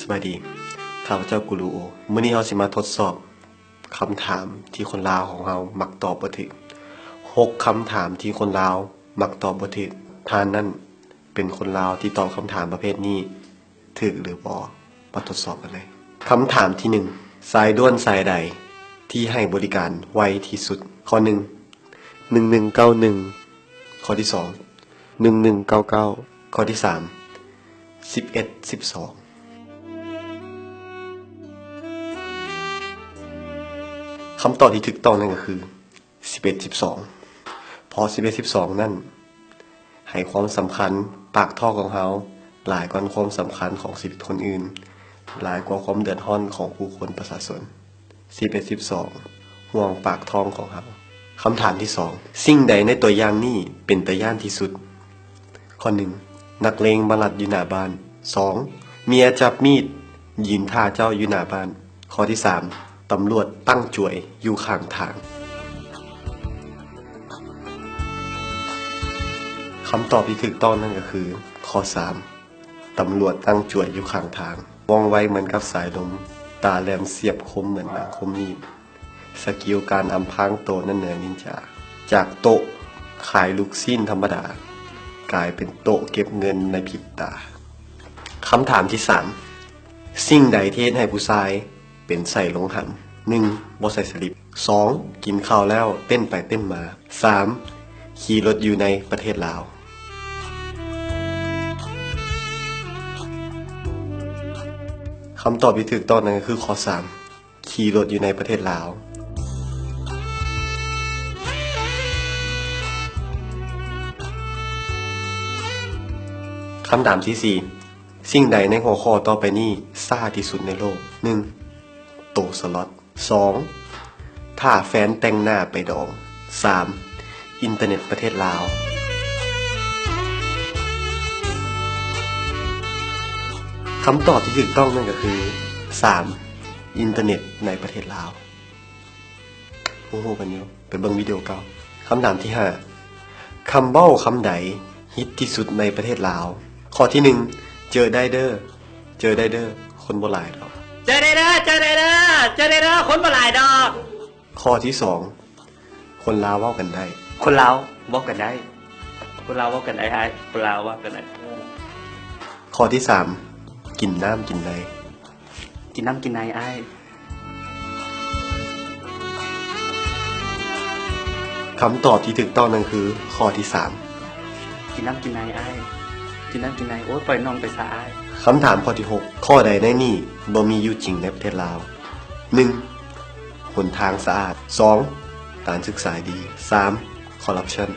ສະບາຍດີ ຂ້າພະເຈົ້າກູຣູໂອ. ມື້ນີ້ເຮົາຊິມາທົດສອບຄຳຖາມທີ່ຄົນລາວຂອງເຮົາມັກຕອບບໍ່ຖືກ. ຫົກຄຳຖາມທີ່ຄົນລາວມັກຕອບບໍ່ຖືກ. ທ່ານນັ້ນເປັນຄົນລາວທີ່ຕອບຄຳຖາມປະເພດນີ້ຖືກຫຼືບໍ່? ມາທົດສອບກັນເລີຍ. ຄຳຖາມທີໜຶ່ງ, ສາຍດ່ວນສາຍໃດທີ່ໃຫ້ບໍລິການໄວທີ່ສຸດ? ຂໍ້ໜຶ່ງ ໜຶ່ງໜຶ່ງເກົ້າໜຶ່ງ, ຂໍ້ທີສອງ ໜຶ່ງໜຶ່ງເກົ້າເກົ້າ, ຂໍ້ທີສາມ ສິບເອັດສິບສອງ. ຄຳຕອບທີ່ຖືກຕ້ອງນັ້ນກໍຄື ສິບເອັດສິບສອງ ເພາະສິບເອັດສິບສອງນັ້ນໃຫ້ຄວາມສຳຄັນປາກທ້ອງຂອງເຮົາຫຼາຍກວ່າຄວາມສຳຄັນຂອງຊີວິດຄົນອື່ນ, ຫຼາຍກວ່າຄວາມເດືອດຮ້ອນຂອງຜູ້ຄົນປະຊາຊົນ. ສິບເອັດສິບສອງ ຫ່ວງປາກທ້ອງຂອງເຮົາ. ຄຳຖາມທີສອງ, ສິ່ງໃດໃນຕົວຢ່າງນີ້ເປັນຕາຢ້ານທີ່ສຸດ? ຂໍ້ໜຶ່ງ ນັກເລງມາລັດຢູ່ໜ້າບ້ານ. ສອງ ເມຍຈັບມີດຢືນຖ້າເຈົ້າຢູ່ໜ້າບ້ານ. ຂໍ້ທີສາມ ຕຳຫຼວດຕັ້ງຈວຍຢູ່ຂ້າງທາງ. ຄຳຕອບທີ່ຖືກຕ້ອງນັ້ນກໍຄື ຂໍ້ສາມ ຕຳຫຼວດຕັ້ງຈວຍຢູ່ຂ້າງທາງ. ວ່ອງໄວເໝືອນກັບສາຍລົມ, ຕາແຫຼມສຽບຄົມເໝືອນນາງຄົມມີດ. ສະກິວການອຳພາງໂຕນັ້ນເໜືອນິນຈາ. ຈາກໂຕະຂາຍລູກຊີ້ນທຳມະດາ ກາຍເປັນໂຕະເກັບເງິນໃນພິບຕາ. ຄຳຖາມທີສາມ ສິ່ງໃດທີ່ເຮັດໃຫ້ຜູ້ຊາຍເປັນໄສ້ລົງຫຳ? ໜຶ່ງ ບໍ່ໃສ່ສະລິບ. ສອງ ກິນເຂົ້າແລ້ວເຕັ້ນໄປເຕັ້ນມາ. ສາມ ຂີ່ລົດຢູ່ໃນປະເທດລາວ. ຄຳຕອບທີ່ຖືກຕ້ອງນັ້ນກໍຄືຂໍ້ສາມ ຂີ່ລົດຢູ່ໃນປະເທດລາວ. ຄຳຖາມທີສີ່ ສິ່ງໃດໃນຫົວຂໍ້ຕໍ່ໄປນີ້ຊ້າທີ່ສຸດໃນໂລກ? ໜຶ່ງ ໂຕສະລັອດ. ສອງ ຖ້າແຟນແຕ່ງໜ້າໄປດອງ. ສາມ ອິນເຕີເນັດປະເທດລາວ. ຄຳຕອບທີ່ຖືກຕ້ອງນັ້ນກໍຄື ສາມ ອິນເຕີເນັດໃນປະເທດລາວ. ຮູ້ໆກັນຢູ່ ໄປເບິ່ງວິດີໂອເກົ່າ. ຄຳຖາມທີຫ້າ ຄຳເວົ້າຄຳໃດຮິດທີ່ສຸດໃນປະເທດລາວ? ຂໍ້ທີໜຶ່ງ ເຈີໄດ້ເດີ ເຈີໄດ້ເດີ ຄົນບໍ່ຫຼາຍດອກ. ເຈີໄດ້ເດີ ເຈີໄດ້ເດີ ເຈີໄດ້ເດີ ຄົນບໍ່ຫຼາຍດອກ. ຂໍ້ທີສອງ ຄົນລາວເວົ້າກັນໄດ້. ຄົນລາວເວົ້າກັນໄດ້ ຄົນລາວເວົ້າກັນໄດ້ອ້າຍ ຄົນລາວເວົ້າກັນໄດ້. ຂໍ້ທີສາມ ກິນນ້ຳກິນໃນ. ກິນນ້ຳກິນໃນອ້າຍ. ຄຳຕອບທີ່ຖືກຕ້ອງນັ້ນຄືຂໍ້ທີສາມ ກິນນ້ຳກິນໃນອ້າຍ ກິນນ້ຳກິນໃນ. ໂອ້ຍ ປ່ອຍນ້ອງໄປຊະອ້າຍ. ຄຳຖາມຂໍ້ທີຫົກ ຂໍ້ໃດໃນນີ້ບໍ່ມີຢູ່ຈິງໃນປະເທດລາວ? ໜຶ່ງ ຫົນທາງສະອາດ. ສອງ ການສຶກສາດີ. ສາມ ຄໍຣັບຊັນ.